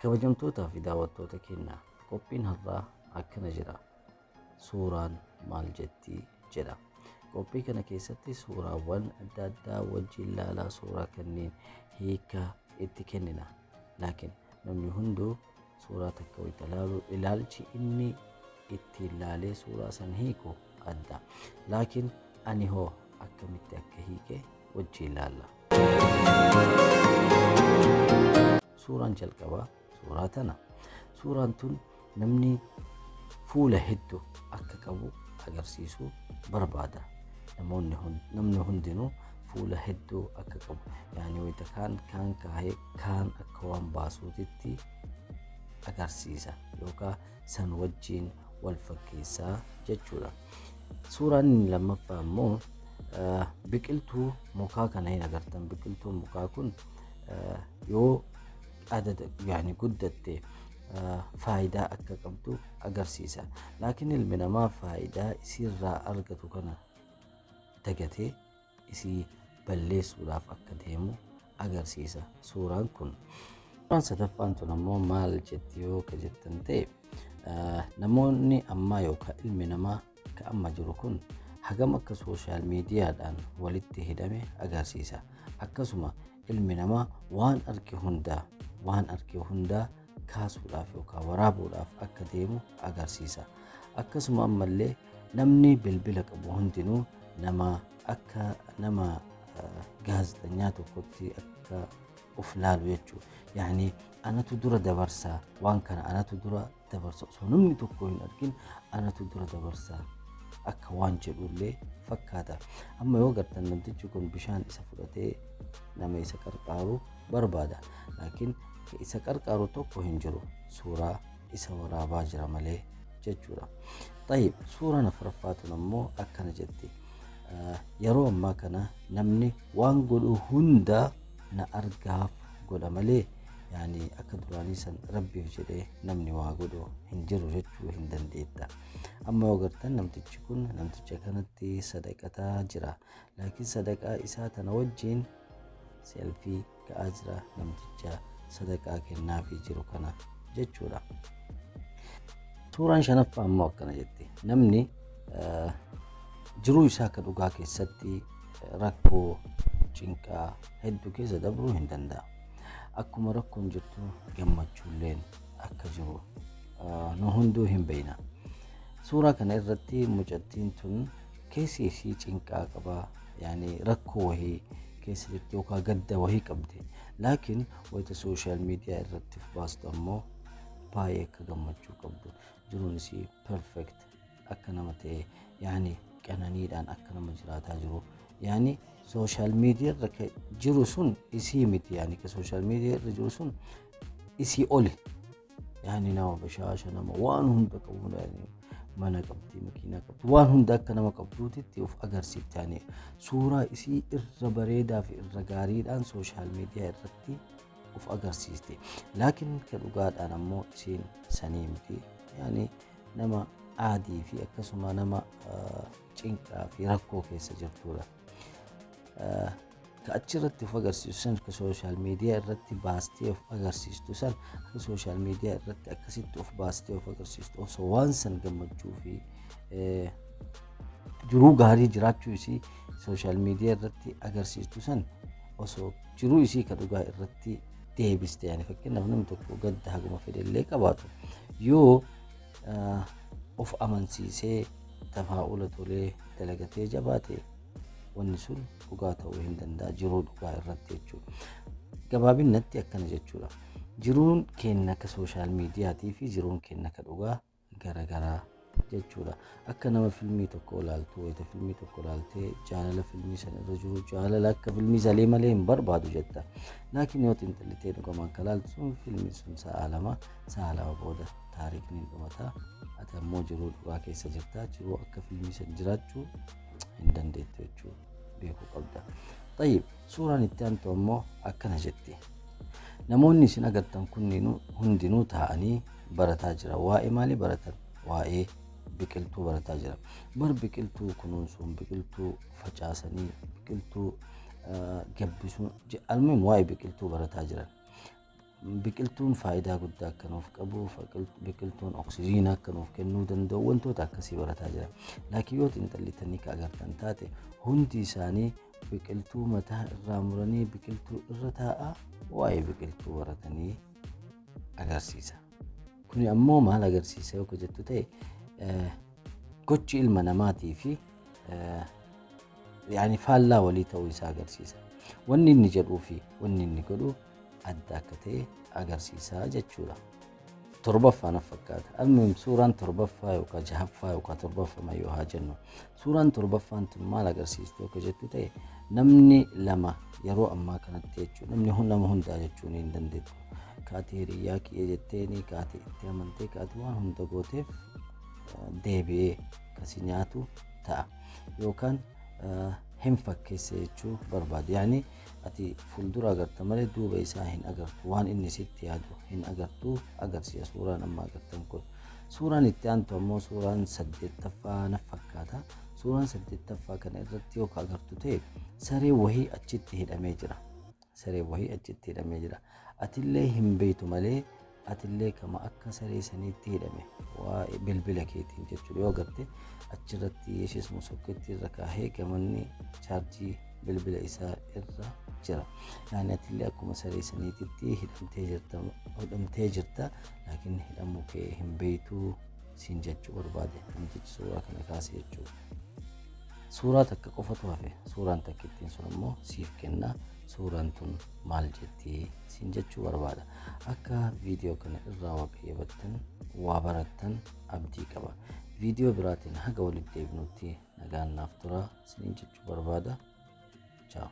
Kabajamtootaa fi daawwattoota keenya, qophiin har'aa akkana jedha. Suuraan maal jetti jedha. Qophii kana keessatti suuraawwan adda addaa wajjin ilaalaa suuraa kanneen hiika itti kennina. Laakiin namni hunduu suuraa takka wayita ilaalu ilaalchi inni ittiin ilaalee suuraa san hiiku adda. Laakiin ani hoo akkamitti akka hiike wajjin ilaalla. Suuraan jalqabaa suuraa tana. Suuraan tun namni fuula hedduu akka qabu agarsiisuu barbaada. Namoonni namni hundinuu fuula hedduu akka qabu. Yaani wayita kaan kaan kaahee kaan akka waan baasuutitti agarsiisa yookaan san wajjin wal fakkeessaa jechuudha. Suuraan inni lammaffaa immoo biqiltuu mukaa kana hin agartan. Biqiltuun mukaa kun yoo adada yaani guddatte faayidaa akka qabdu agarsiisa. Laakiin ilmi namaa faayidaa isiirraa argatu kana dagatee isii balleessuudhaaf akka deemu agarsiisa suuraan kun. Suuraan sadaffaan tun ammoo maal jetti yoo ka jettan ta'e, namoonni ammaa yookaan ilmi namaa ka amma jiru kun hagam akka social miidiyaadhaan walitti hidhame agarsiisa. Akkasuma ilmi namaa waan arge hundaa kaasuudhaaf yookaan waraabuudhaaf akka deemu agarsiisa. Akkasuma ammallee namni bilbila qabu hundinuu nama akka nama gaazexanyaa tokkotti akka of laalu jechuudha. Yaani anatu dura dabarsaa, waan kana anatu dura dabarsa, osoo namni tokko hin argin anatu dura dabarsaa akka waan jedhullee fakkaata. Amma yoo agartan namtichi kun bishaan isa fudhatee nama isa qarqaaru barbaada. Laakiin isa qarqaaru tokko hin jiru, suuraa isa waraabaa jira malee jechuudha. Tayyib, suuraan afuraffaa tun ammoo akkana jetti. Yeroo ammaa kana namni waan godhu hunda na argaaf godha malee, yaani akka duraanii san Rabbiif jedhee namni waa godhu hin jiru jechuu hin dandeetta. Amma yoo agartan namtichi kun namticha kanatti sadaqataa jira. Laakiin sadaqaa isaa tana wajjin selfie ka'aa jira namticha sadaqaa kennaafii jiru kana jechuudha. Suuraan shanaffaa ammoo akkana jetti. Namni jiruu isaa akka dhugaa keessatti rakkoo cinqaa hedduu keessa dabruu hin danda'a. Akkuma rakkoon jirtu gammachuulleen akka jiru nu hunduu hin beekna. Suuraa kana irratti mucattiin tun keessi ishii cinqaa qabaa, yaani rakkoo wahii keessa jirti yookaan gadda wahii qabdi. Laakiin wayita social media irratti baastu ammoo baay'ee akka gammachuu qabdu, jiruun isii perfect akka nama ta'e, yaani qananiidhaan akka nama jiraataa jiru, yaani social media irra jiru sun isii miti, yaani ka social media irra jiru sun isii oli, yaani nama bashaasha, nama waan hunda qabu, yaani mana qabdi, makiinaa qabdi, waan hunda akka nama qabduutitti of agarsiifti. Yaani suuraa isii irra bareedaa fi irra gaariidhaan social media irratti of agarsiisti. Laakiin ka dhugaadhaan ammoo isiin sanii miti, yaani nama aadii fi akkasuma nama cinqaa fi rakkoo keessa jirtudha. Ka achirratti of agarsiistu san, ka social media irratti baastee of agarsiistu san, akka social media irratti akkasitti of baastee of agarsiistu, osoo waan san gammachuu fi jiruu gaarii jiraachuu isii social media irratti agarsiistu san osoo jiruu isii ka dhugaa irratti deebiste, yaani fakkeenyaaf namni tokko gadda haguma fedhellee qabaatu yoo of amansiisee tafaa'ula tolee dalagatee jabaate, wanni sun dhugaa ta'uu hin danda'a jiruu dhugaa irratti jechuudha. Gabaabinatti akkana jechuudha. Jiruun keenya akka social miidiyaatii fi jiruun keenya akka dhugaa garagaraa jechuudha. Akka nama filmii tokko ilaaltu, wayita filmii tokko ilaaltee jaalala filmii sana irra jiru, jaalala akka filmii salee malee hin barbaadu jetta. Laakiin yoo xiinxallitee dhugamaan kan ilaaltu sun, filmiin sun sa'a 2, sa'a 2 booda taarikni hin dhumata. Ati ammoo jiruu dhugaa keessa jirta. Jiruu akka filmii san jiraachuu hin dandeettu jechuudha. Beekuu qabda. Tayyib, suuraan itti aantu ammoo akkana jetti. Namoonni isin agartan kunniin hundinuu taa'anii barataa jira. Waa'ee maalii baratan? Waa'ee biqiltuu barataa jira. Bar biqiltuu kunuunsuun, biqiltuu facaasanii, biqiltuu gabbisuun, almuhim waa'ee biqiltuu barataa jiran. Biqiltuun faayidaa guddaa akka nuuf qabu, biqiltuun oksijiina akka nuuf kennuu danda'u wantoota akkasii barataa jira. Laakiin yoo xiinxallitanii ka agartan taate hundi isaanii biqiltuu mataa irraa muranii biqiltuu irra taa'aa waa'ee biqiltuu baratanii agarsiisa. Kuni ammoo maal agarsiisa yoo jettu ta'e, gochi ilma namaatii fi yaani faallaa walii ta'uu isaa agarsiisa. Wanni inni jedhuu fi wanni inni godhu adda akka ta'e agarsiisa jechuudha. Torbaffaa na fakkaata. Almuhim suuraan torbaffaa yookaan jahaffaa yookaan torbaffaa yoo haa jennu. Suuraan torbaffaan tun maal agarsiisti yoo jettu ta'e, namni lama yeroo ammaa kanatti jechuudha. Namni nama hundaa jechuun hin dandeettu. Kaati hiriyyaa kiyya jetteeni, kaati itti amantee, kaati waan hunda gooteef deebi'ee kasi nyaatu ta'a. Yookaan hin fakkeesse jechuu barbaade. Yaani ati fuuldura agarta malee duuba isaa hin agartu. Waan inni sitti yaadu hin agartu agarsiisa suuraan amma agartan kun. Suuraan itti aantu ammoo suuraan saddeettaffaa na fakkaata. Suuraan saddeettaffaa kana irratti yoo agartu ta'e saree wahii achitti hidhamee jira. Saree wahii achitti hidhamee jira. Atillee hin beektu malee atillee kama akka saree saniitti hidhame waa'ee bilbila keetiin jechuudha. Yoo agarte achirratti ishees sokkeetti irra kaahee gamanni chaarjii bilbila isaa irra jira. Yaani atillee akkuma saree saniititti hidhamtee jirta laakiin hidhamuu kee hin beektu siin jechuu barbaade namtichi suuraa kana kaase jechuudha. Suuraa takka qofatu hafe. Suuraan takkittiin sun ammoo siif kenna. Suuraan tun maal jetti siin jechuu barbaada. Akka viidiyoo kana irraa waa qayyabattan waa barattan abdii qaba. Viidiyoo biraatiin haga walitti deebinutti nagaan naaf tura isiniin jechuu barbaada. Ciao.